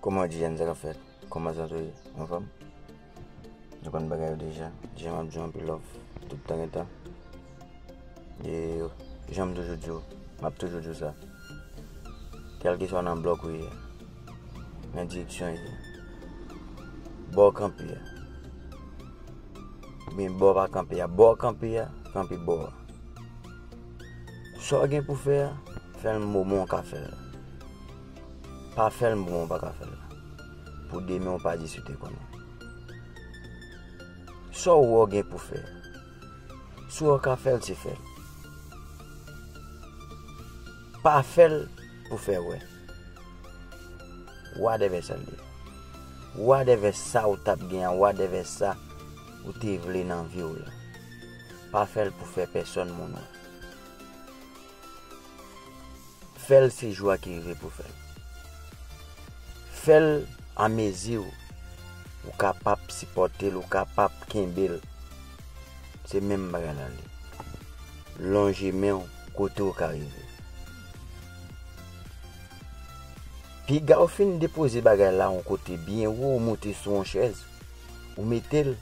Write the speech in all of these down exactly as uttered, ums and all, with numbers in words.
Kòman w ye, Diane? Sa k ap fèt? Kòman zòt yo ye? Anfòm? Nou konn bagay yo deja. Diane, m ap di w anpil love tout tan gen tan. E jan m toujou di w, m ap toujou di w sa. Kèlkeswa nan blòk ou ye a, nan direksyon w ye a, bò w kanpe a, oubyen bò w pa kanpe a, bò w kanpe a, kanpe bò a. Sa w gen pou fè a, fè l moman w ka fè l la. Pa fè l moman w pa ka fè l la. Pou demen w pa di si w te konnen. Sa w wè w gen pou fè a. Si w wè w ka fè l, se fè l. Pa fè l pou fè wè. Whatever sa l ye. Whatever sa ou t ap gen an, whatever sa ou te vle nan vi w la. Pa fè l pou fè pèsonn moun wè. Fè l se jou a ki rive pou fè l. Fè l a mezi w, ou kapab sipòte l, ou kapab kenbe l. Se menm bagay la l ye. Lonje men w kote w ka rive. Piga w fin depoze bagay la yon kote byen wo, ou moute sou yon chèz, ou mete l,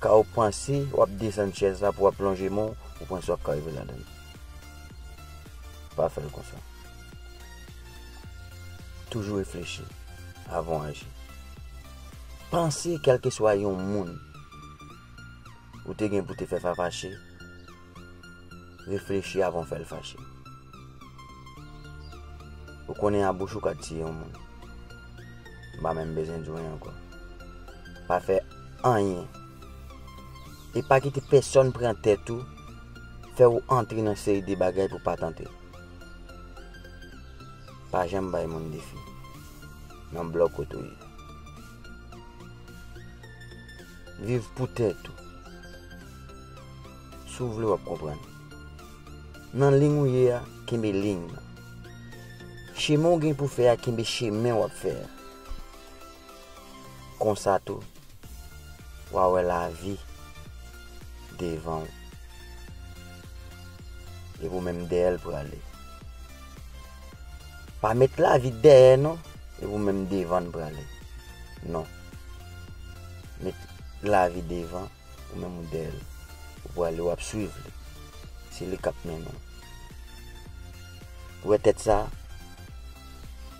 ka w panse w ap desann chèz la pou w ap lonje men w, ou panse w ap ka rive ladan l. Pa fè l konsa. Toujou reflechi avan w aji. Panse kèlkeswa yon moun ou te gen pou te fè fa-, fache, reflechi avan w fè l fache. Ou konnen a bouch ou ka tiye yon moun. M pa menm bezwen di w anyen ankò. Pa fè anyen. E pa kite pèsonn pran tèt ou, fè w antre nan seri de bagay pou w pa tante. Pa janm bay moun defi nan blòk kote w ye. Viv pou tèt ou. Si w vle, w ap konprann. Nan liy ou ye a, kenbe liy nan. Chemen w gen pou fè a, kenbe chemen w ap fè a. Konsa tou, w a wè lavi devan w. Epi w menm dèyè l prale. Pa met lavi dèyè non, epi w menm devan l prale. Non. Met lavi devan, ou menm ou dèyè l. Ou prale, w ap swiv li. Se li k ap mennen w. Ou wè tèt sa a?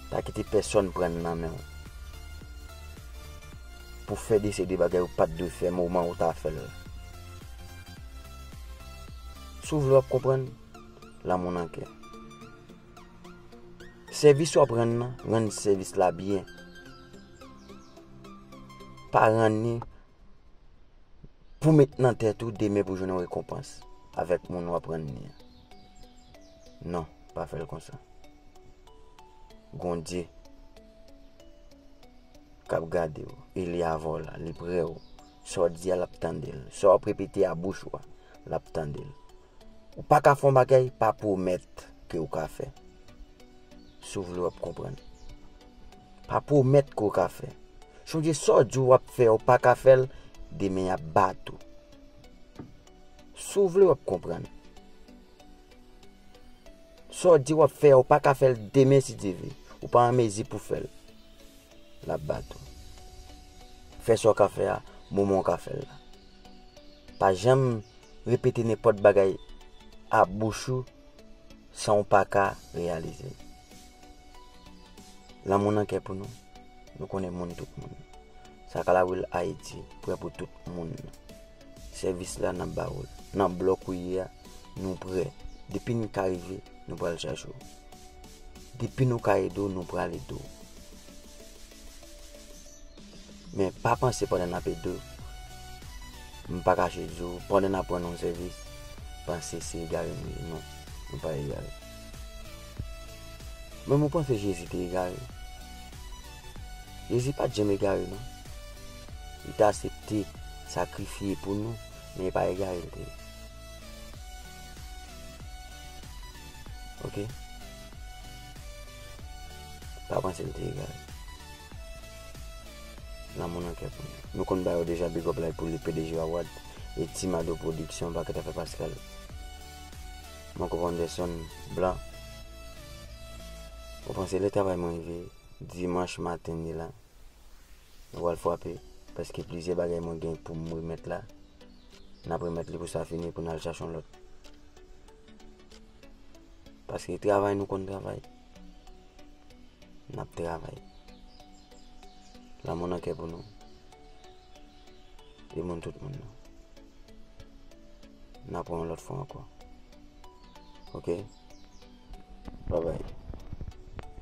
Pa kite pèsonn pran l nan men w pou fè de seri de bagay ou pa t dwe fè moman ou ta fè l la. Si w vle w ap konprann, lanmou nan kè. Sèvis w ap rann nan, rann sèvis la byen. Pa rann li pou met nan tèt ou demen pou jwenn yon rekonpans avèk moun w ap rann li an. Non, pa fè l konsa. Gon Dye k ap gade w, e li avè w la, li prè w. Sa w di a, l ap tande l. Sa w ap repete a bouch ou a, l ap tande l. Ou pa ka fè yon bagay, pa pwomèt ke w ka fè. Si w vle, w ap konprann. Pa pwomèt ke w ka fè. Sonje sa w di w ap fè, w pa ka fè l, demen y ap bat ou. Si w vle, w ap konprann. Sa w di w ap fè a, w pa ka fè l demen si Dye vle. Ou pa an mezi pou fè l. L ap bat ou. Fè sa w ka fè a, moman w ka fè l la. Pa janm repete nenpòt bagay a bouch ou san w pa ka reyalize l. Lanmou nan kè pou nou. Nou konnen moun tout moun. Sakalawil Ayiti, prè pou tout moun. Sèvis la n ap ba ou l. Nan blòk ou ye a, nou prè. Depi n ka rive, nou pral chache w. Depi nou ka ede w, nou pral ede w. Men pa panse pandan n ap ede w, m pa kache di w, pandan n ap rann yon sèvis, panse se egare nou ye. Non, nou pa egare. Men ou panse Jezi te egare? Jezi pa t janm egare, non. Li te aksepte sakrifye pou nou, men e pa egare l te ye. Oke? Pa panse l te egare. Lanmou nan kè pou nou. Nou konn ba yo deja, big up like pou li, P D G Awad, e Team Ado Production, pakèt afè Pascal. Manko Anderson Blanc. Ou panse lè travay mwen rive, Dimanch maten ni la, nou pral frape, paske plizyè bagay mwen gen pou m remèt la, n ap remèt li pou sa fini, pou n al chache yon lòt. Paske travay nou konn travay. N ap travay. Lanmou nan kè pou nou. E moun tout moun nan. N ap wè yon lòt fwa ankò. Ok? Babay.